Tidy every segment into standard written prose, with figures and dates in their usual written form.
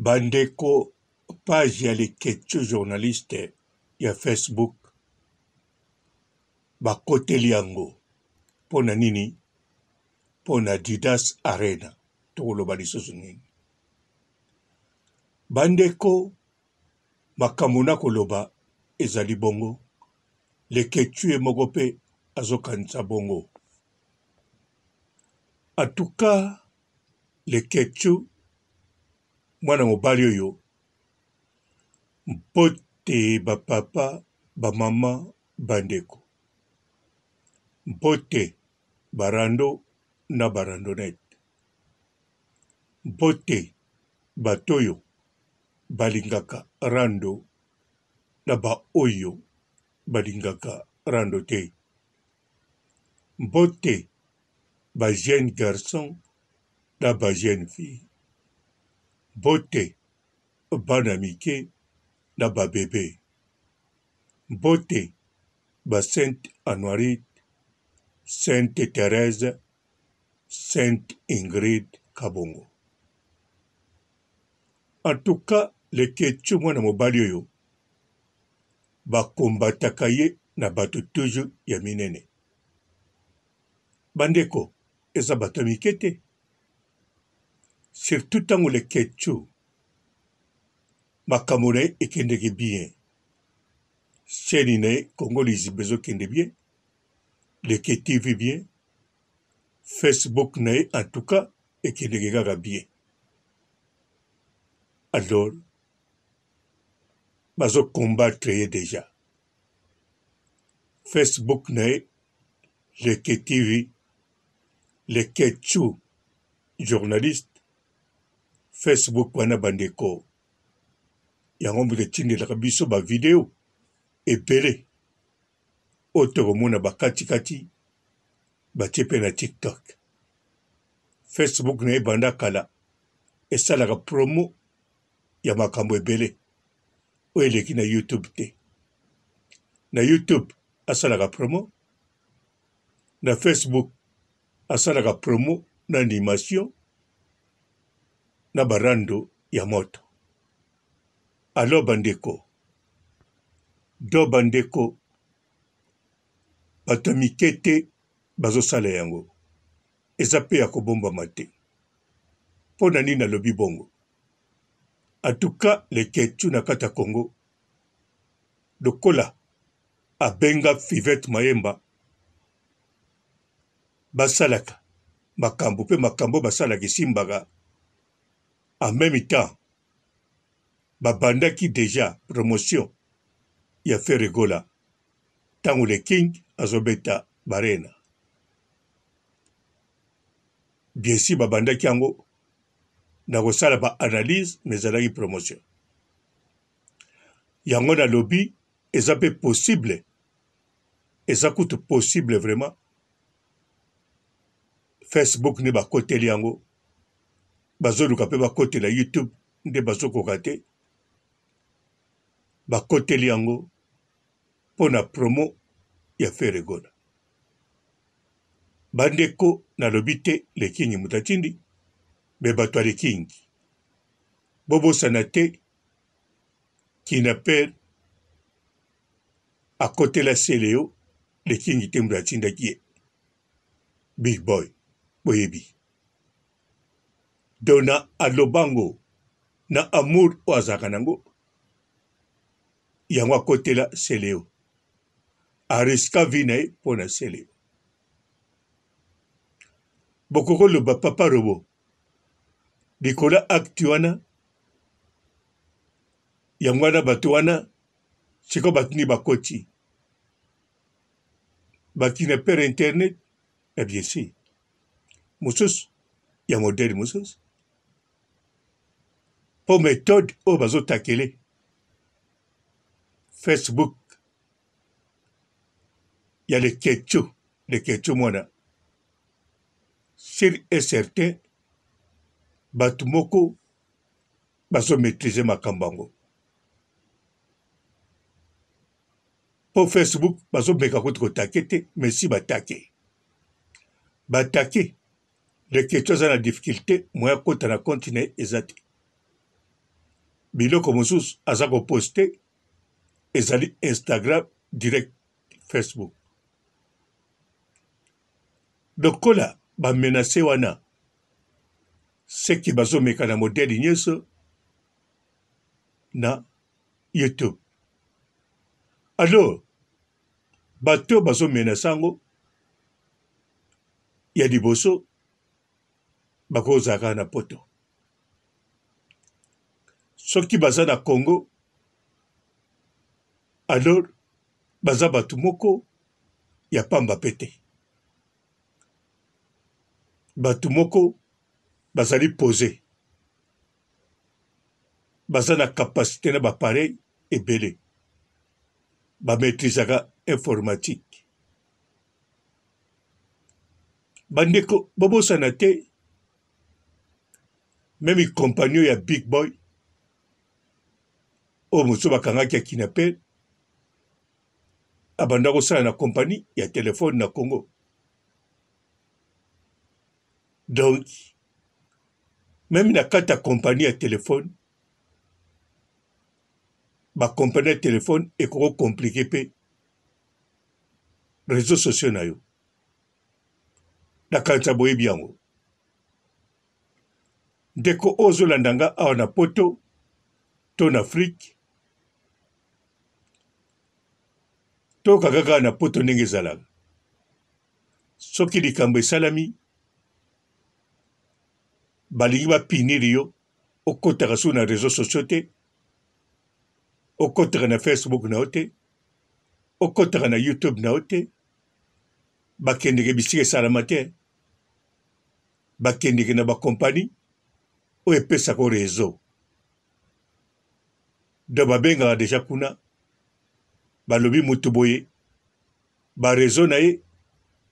Bandeko page ya leketchou journaliste ya Facebook bakoteli yango mpo na nini? Mpo na Adidas Arena. Tokoloba lisusu nini? Bandeko makambo nakoloba ezali bongo, leketchou ye moko mpe azokanisa bongo. En tout cas Leketchou mwana mobali oyo mbote ba papa ba mama ba ndeko mbote ba rando na ba randonnette mbote bato oyo balingaka rando na ba oyo balingaka rando te mbote ba jeune garçon na ba jeune fille mbote bana mike na ba bebe mbote ba sainte anuarite sainte Therèse sainte Ingrid Kabongo en tout cas leketchou mwana mobali oyo ba combataka ye na bato toujours ya minene Bandeko eza bato ya mike te surtout tango leketchou makambo na ye ekendeke bien chaine na ye Congo liziba ezokende bien leke TV bien Facebook na ye en tout cas ekendeke kaka bien alors bazo combattre ye dejà Facebook na ye Leke TV, Leketchou journaliste, Facebook wana bandeko yango moto etindelaka biso ba video ebele oyo tokomona bakatikati batie mpe na TikTok. Facebook na ye banda kala esalaka promo ya makambo ebele oyo eleki na YouTube te. Na YouTube asalaka promo, na Facebook asalaka promo na animation na ba rando ya moto. Alors bandeko, do bandeko bato ya mike te bazosala yango, eza mpe ya kobombama te. Mpo na nini nalobi bongo? En tout cas leketchou na kati ya Congo lokola abenga Fivette Mayemba basalaka makambo mpe makambo basalaka esimbaka en meme temps babandaki dejà promotion ya Ferre Gola ntango le King azobeta barena bien sûr babandaki yango na kosala ba analyse mais ezalaki promotion yango nalobi eza pe possible eza kutu possible vraiment Facebook nde bakoteli yango bazoluka pe bakotela YouTube nde bazokoka te bakoteli yango mpo na promo ya Ferre Gola. Bandeko nalobi te le king moto atindi me bato ya le king bobosana te kidnapper akotela celeo le king te moto atindaki ye big boy boyebi dona alobango na amour oyo azalaka nango yango akotela celeo ariska vie na ye mpo na celeo bokoki koloba papa robo likolo ya acte wana yango wana bato wana sikoyo bato nini bakoti bakidnapper internet ya bien sur mosusu ya modele mosusu mpo methode oyo bazotakele facebook ya leketchou leketchou mwana sur et certain bato moko bazo maitriser makambo yango mpo facebook bazomeka kutu kotake te mais si batake batake leketchou aza na difficulté moyen akota na compte na ye eza te. Biloko mosusu aza ko poster ezali Instagram direct Facebook. Lokola ba menace wana seki bazomeka na modèle nyonso na YouTube. Alors bato bazo menace yango ya liboso bakozala kaka na poto. Soki baza na Congo alors baza bato moko ya pamba pe te. Bato moko bazali pose, baza na capacite na ba appareil ebele, ba maitrisaka informatique. Bandeko bobosana te meme compagnon ya Big Boy oyo mosusu bakangaki ya kidnapper abanda kosala na compagnie ya telefone na Congo. Donc meme na kati ya compagnie ya telefone, ba compagnie ya telefone ekoki compliquer mpe reseaux sociaux na yo. Nakanisa boyebi yango. Ndeko oyo ozolanda nga awa na poto to na Afrique, toyoka kaka na poto ndenge ezalaka. Soki likambo esalami, balingi ba punir yo, okotaka su na reseaux sociaux te, okotaka na Facebook na yo te, okotaka na YouTube na yo te, bakendeke bisika esalama te, bakendeke na ba compagnie oyo epesaka yo reseau. Donc babengaka dejà kuna, balobi mutu boye ba reseau na ye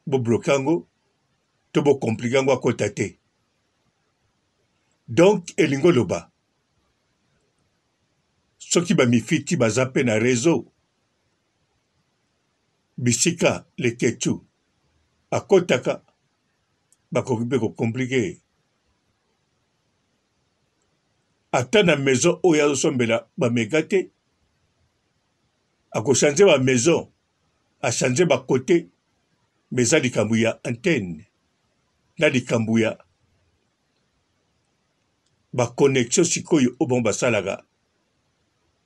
bo bloquer yango to bo compliquer yango akota te. Donc elingi oloba soki ba mifiti baza pe na reseau bisika Leketchou akotaka bakoki pe ko compliquer ye. Ata na maison oyo azo sombela ba mega te, ako changer ba maison, a changer ba cote, mais eza likambo ya antenne na likambo ya ba connexion sikoyo oyo bango basalaka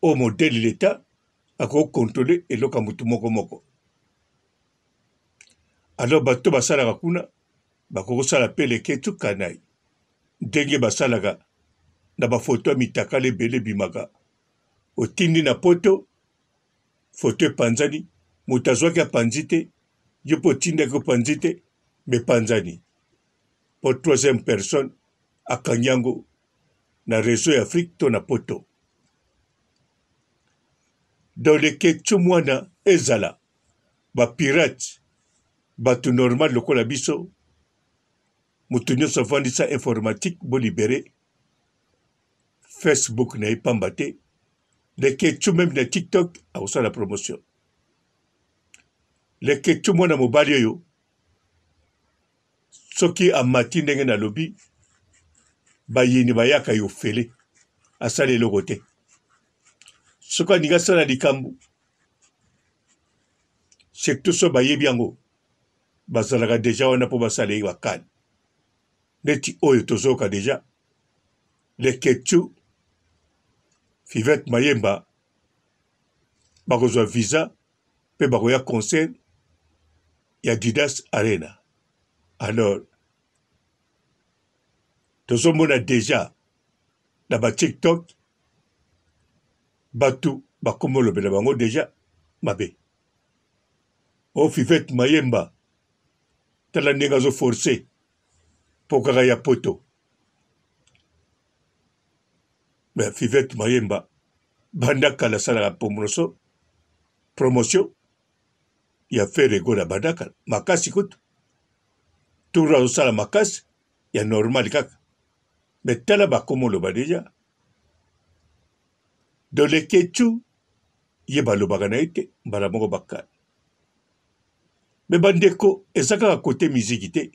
oyo modèle l'etat ako controler eloko ya motu moko moko. Alors bato basalaka kuna bakoki kosala pe leketchou kanay ndenge basalaka na ba photo ya mitakala ebele ebimaka otindi na poto photo epanzani moto azwaki apanzi te yo mpe otindaki opanzi te mais epanzani po troisième personne akangi yango na reseau ya Afrique to na poto. Donc leketchou mwana ezala ba pirate bato normal lokola biso moto nyonso avandisa informatique bo libere Facebook na ye pamba te leketchou meme na TikTok akosala promotion. Leketchou mwana mobali oyo soki amati ndenge nalobi bayini bayaka ye ofele asala eloko te soki alingi asala likambo surtout so bayebi yango bazalaka deja wana mpo basala ye bakani neti oyo tozoyoka deja leketchu fivette mayemba bakozwa visa mpe bakoya concert ya Didas Arena. Alors tozomona deja na ba TikTok bato bakomi olobela bango deja mabe. O oh, Fivette Mayemba tala ndenge azo forcer mpo kaka ya poto. Mais Fivette Mayemba banda kala asalaka promotion promotion ya Ferre Gola banda kala makasi kutu tour azosala makasi ya normal kaka mais tala bakoma oloba deja donc leketchou ye balobaka na ye te mbala moko bakala me bandeko eza kaka kote miziki te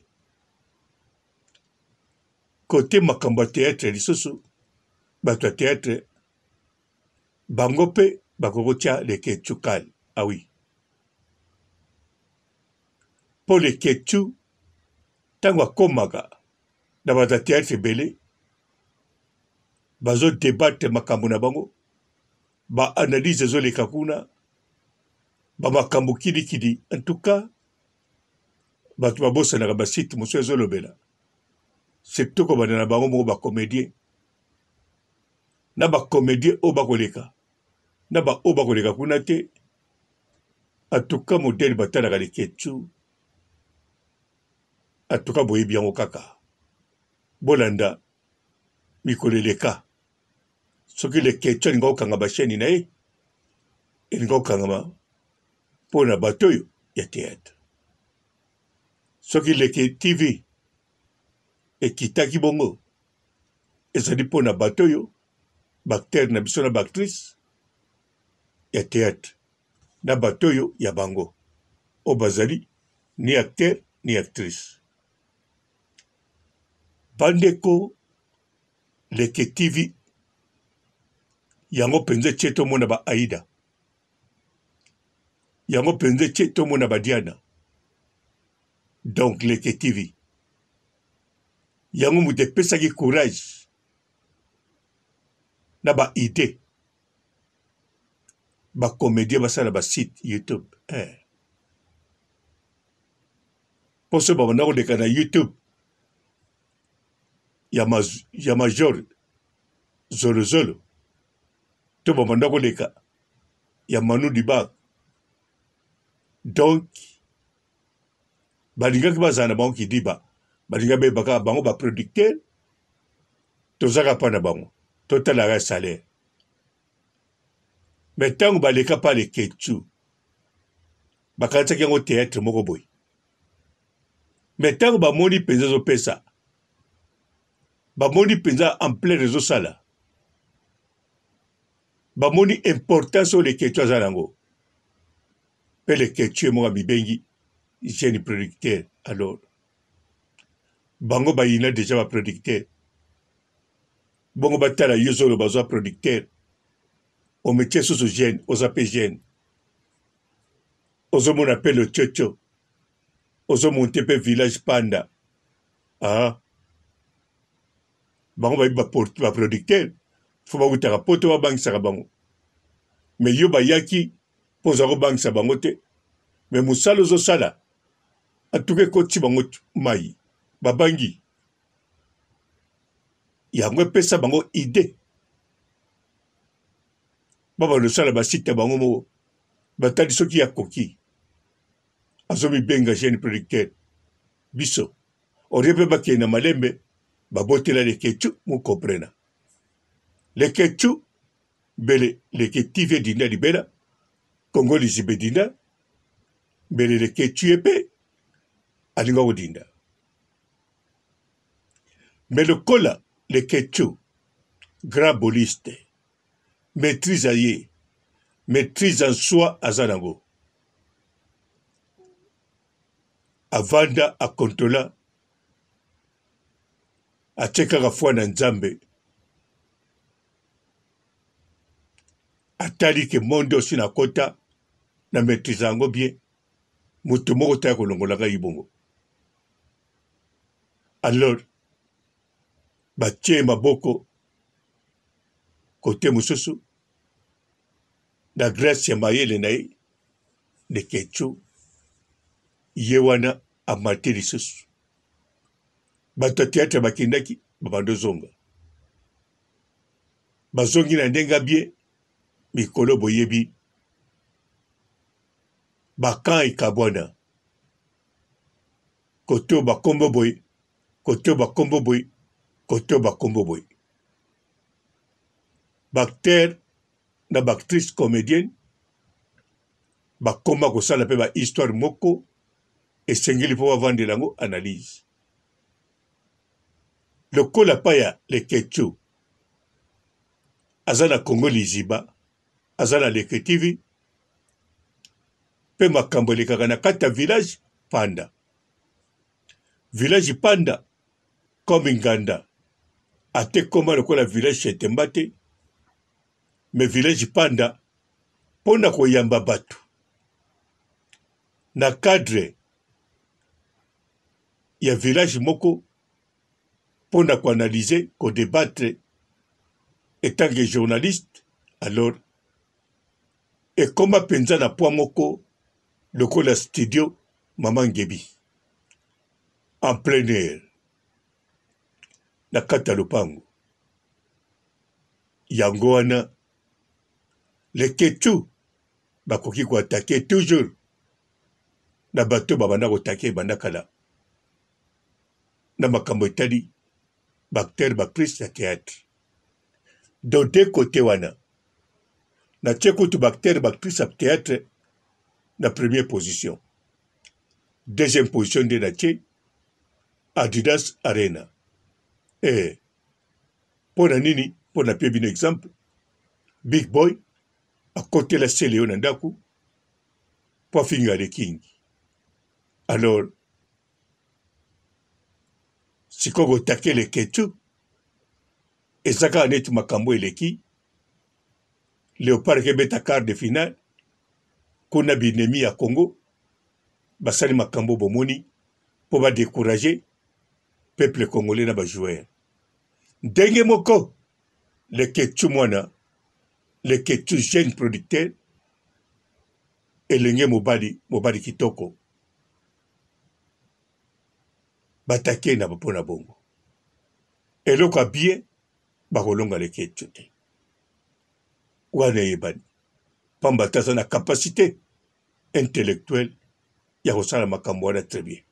kote makambo ya theatre lisusu bato ya theatre. Bango mpe bakoki kotia Leketchou kale. Ah oui. Mpo Leketchou ntango akomaka na bato ya théâtre ebele bazo debattre makambo na bango, ba analyse ezoleka kuna, ba makambo kilikili. En tout cas, bato babosanaka ba site mosusu ezolobela surtout kobanda na bango moko ba comédien na ba comédien oyo bakoleka na ba oyo bakoleka kuna te. En tout cas modèle batalaka Leketchou, en tout cas boyebi yango kaka, bolanda mikolo eleka soki Leketchou alinga kokanga ba chaîne na ye elinga kokangama mpo na bato oyo ya théâtre. Soki Leke TV ekitaki bongo ezali mpo na bato oyo ba acteurs na biso na ba actrices ya théâtre na bato oyo ya bango oyo bazali ni acteur ni actrice. Bandeko Leke TV yango mpenza etie tomona ba Aida, yango mpenza etie tomona ba Diana. Donc Leke TV yango moto epesaki courage na ba idee ba comedien basala ba site YouTube eh. Poso babanda koleka na YouTube ya, maz, ya major zolozolo to babanda koleka ya Manu Dibak. Donc balingaki bazala na bango kidiba, balingaki bayeba kaka bango ba producteur, tozaka mpa na bango totalaka salaire. Mais ntango baleka pa Leketchou bakanisaki yango théâtre moko boye, mais ntango bamoni mpenza ezopesa, bamoni mpenza ampleur ezosala, bamoni importance oyo Leketchou aza na yango. Mpe Leketchou ye moko amibengi jeune producteur. Alors bango bayina deja ba producteur, bongo batala yo ozoloba oza producteur, omitie susu jeune, oza mpe jeune, ozomona mpe lococo, ozomonte mpe village panda. Ah, bango bayebi ba producteur fo bawutaka poto babangisaka bango, mais yo bayaki mpo oza kobangisa bango te, mais mosala ozosala atuka ekoti bango mai, babangi yango, epesa bango idee babanda kosala basite ya bango moko. Batali soki ya koki azomibenga jeune producteur, biso orie mpe bakende na malembe, babotela Leketchou mukomprena Leketchou mbele Leke TV edinda libela Congo liziba edinda mbele Leketchou ye mpe alinga kodinda. Mais lokola Leketchou grand boliste, maîtrise ya ye, maîtrise en soi aza nango, avanda akontola, atie kaka foi na Nzambe, atali ke monde osi nakota na maîtrise yango bien, moto moko te akolongola ngai bongo. Alors batie maboko kote mosusu na grace ya mayele na ye Leketchou ye wana amati lisusu. Bato ya theatre bakendaki babanda ozonga, bazongi na ndenge ya bien. Mikolo boyebi bakan ekabwana, kote oyo bakombo boye, kote oyo bakombo boye, kote oyo bakombo boye. Ba acteurs na ba actrices comediennes bakoma kosala mpe ba histoire moko esengeli mpo bavandela yango analyse. Lokola pa ya Leketchou aza na Congo liziba, aza na Leke TV mpe makambo elekaka na kati ya village Panda. Village Panda comme nganda ate koma lokola village Chetemba te. Mais village Panda mpo na koyamba bato na cadre ya village moko mpo na ko analyser, ko debattre etant que journaliste alors ekoma mpenza na poids moko lokola studio Mama Ngebi en plein air na kati ya lopango. Yango wana Leketchou bakoki ko attaquer toujours na bato babanda ko attaquer banda kala na makambo etali ba acteurs ba actrices ya theatre. Donc de cote wana natie kutu ba acteurs ba actrices ya theatre na première position. Deuxième position nde natie Adidas Arena. Eh, mpo na nini? Mpo na pie bino exemple, Big Boy akotela Celeo na ndako mpo afinga Le King. Alors sikoyo kotake Leketchou eza kaka neti makambo eleki Leopard kebeta quart de finale kuna binemi ya Congo basali makambo bomoni mpo ba decourager peuple congolais na ba joueurs ndenge moko Leketchou mwana Leketchou jeune producteur elenge mobali mobali kitoko batake na mpo na bongo eloko ya bien bakolonga Leketchou te wana eyebani pamba te aza na capacité intellectuelle ya kosala makambo wana très bien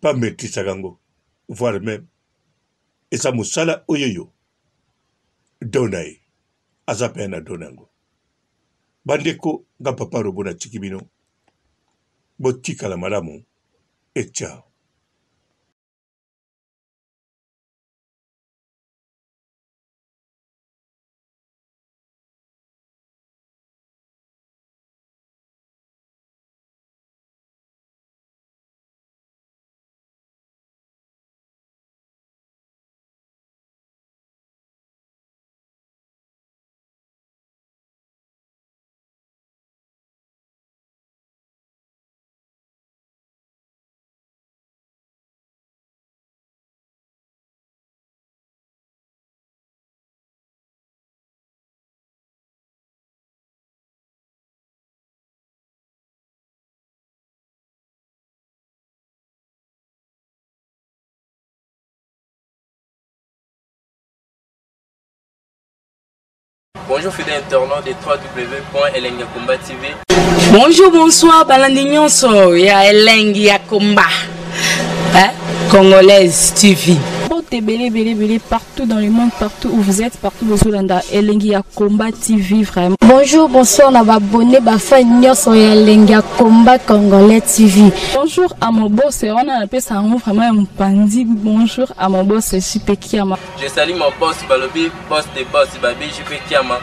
pa maîtrisaka yango voire même eza mosala oyo yo don na ye aza mpe na don na yango bandeko nga papa robo natiki bino botikala malamu et ciao. Bonjour fidèles internautes de www.elengiyakomba TV. Bonjour, bonsoir, balandi nyonso ya Elengi ya Komba. Hein? Congolaise TV. Mbote ebele ebele ebele partout dans le monde, partout où vous êtes, partout bozolanda Elengi ya Combat TV vraiment. Bonjour, bonsoir na ba abonné ba fan nyonso ya Elengi ya Combat Congolais TV. Bonjour à mon boss, wana napesa yango vraiment ya mopanzi. Bonjour à mon boss JP Kiama. Je salue mon boss Balobi, boss des boss Babi JP Kiama.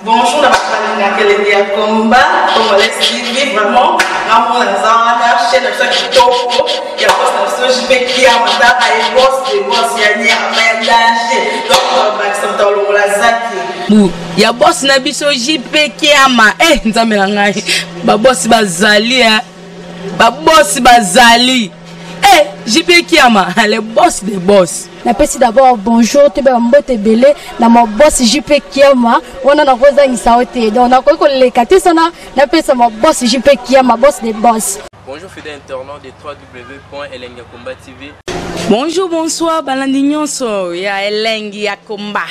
Bonjour na bato balingaka elengi ya combat congolais TV vraiment ngamona naza wana chaîne na biso ya kitoko ya boss na biso JP Kiama tala ye boss de boss ya nyama ya danger donc bakisa moto alongola zaki bu ya boss na biso JP Kiama eh nzambe na ngai ba boss bazali eh ba boss bazali eh JP Kiama le boss de boss. Napesi d'abord bonjour toyeba mbote ebele na ma boss JP Kiama wana nakozangisa yo te donc nakoki koleka te sana napesa ma boss JP Kiama boss de boss. Bonjour fidèles internautes de www.elengiyakomba TV. Bonjour, bonsoir, balandi nyonso ya Elengi ya Komba.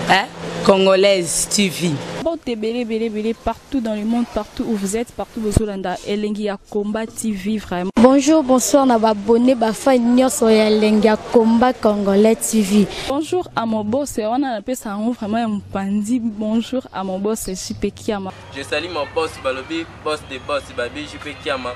Hein? Congolaise TV. Mbote ebele ebele ebele partout dans le monde, partout où vous êtes, partout bozolanda Elengi ya Combat TV vraiment. Bonjour, bonsoir na ba abonné ba fan nyonso ya Elengi ya Combat Congolais TV. Bonjour à mon boss, wana napesa yango vraiment ya mopanzi. Bonjour à mon boss JP Kiama. Je salue mon boss Balobi, boss des boss Babi JP Kiama.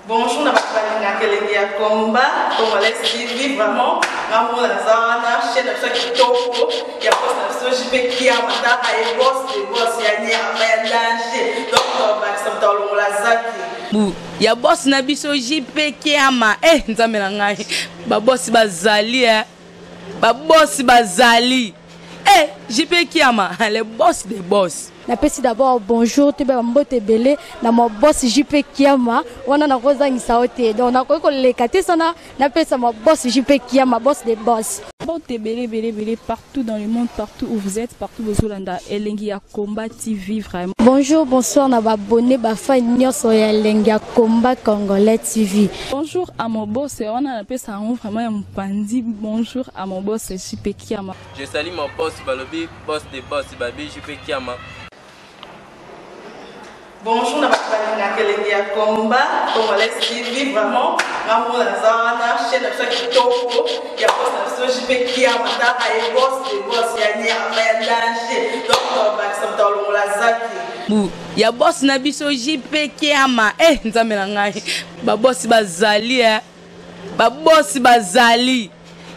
Bonjour na bato balingaka elengi ya combat congolais TV vraiment ngamona naza wana chaîne na biso ya kitoko ya boss na biso JP Kiama tala ye boss de boss ya nyama ya danger donc bakisa moto alongola zaki bu ya boss na biso JP Kiama eh nzambe na ngai ba boss bazali eh. Babosi bazali. Eh, JP Kiama, le boss des boss. Napesi d'abord bonjour toyeba bambote ebele na ma boss JP Kiama wana nakozangisa yo te donc nakoki koleka te sana napesa ma boss JP Kiama boss des boss. Mbote ebele ebele ebele partout dans le monde, partout où vous êtes, partout bozolanda Elengi ya Combat TV vraiment. Bonjour, bonsoir na ba abonné ba fan nyonso ya Elengi ya Combat Congolais TV. Bonjour à mon boss, wana napesa yango vraiment ya mopanzi. Bonjour à mon boss JP Kiama. Je salue mon boss balobi boss de boss babi JP Kiama. Bonjour na bato balingaka elengi ya combat congolais TV vraiment ngamona naza wana chaîne na biso ya kitoko ya boss na biso JP Kiama taka ye boss de boss ya nyama ya danger donc tobakisa moto alongola zaki bu ya boss na biso JP Kiama eh nzambe na ngai babosi bazali eh babosi bazali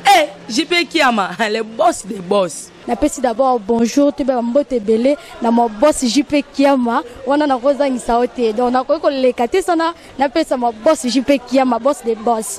eh JP Kiama le boss des boss. Napesi d'abord bonjour toyeba bambote ebele na ma boss JP Kiama wana nakozangisa yo te donc nakoki koleka te sana napesa ma boss JP Kiama boss des boss.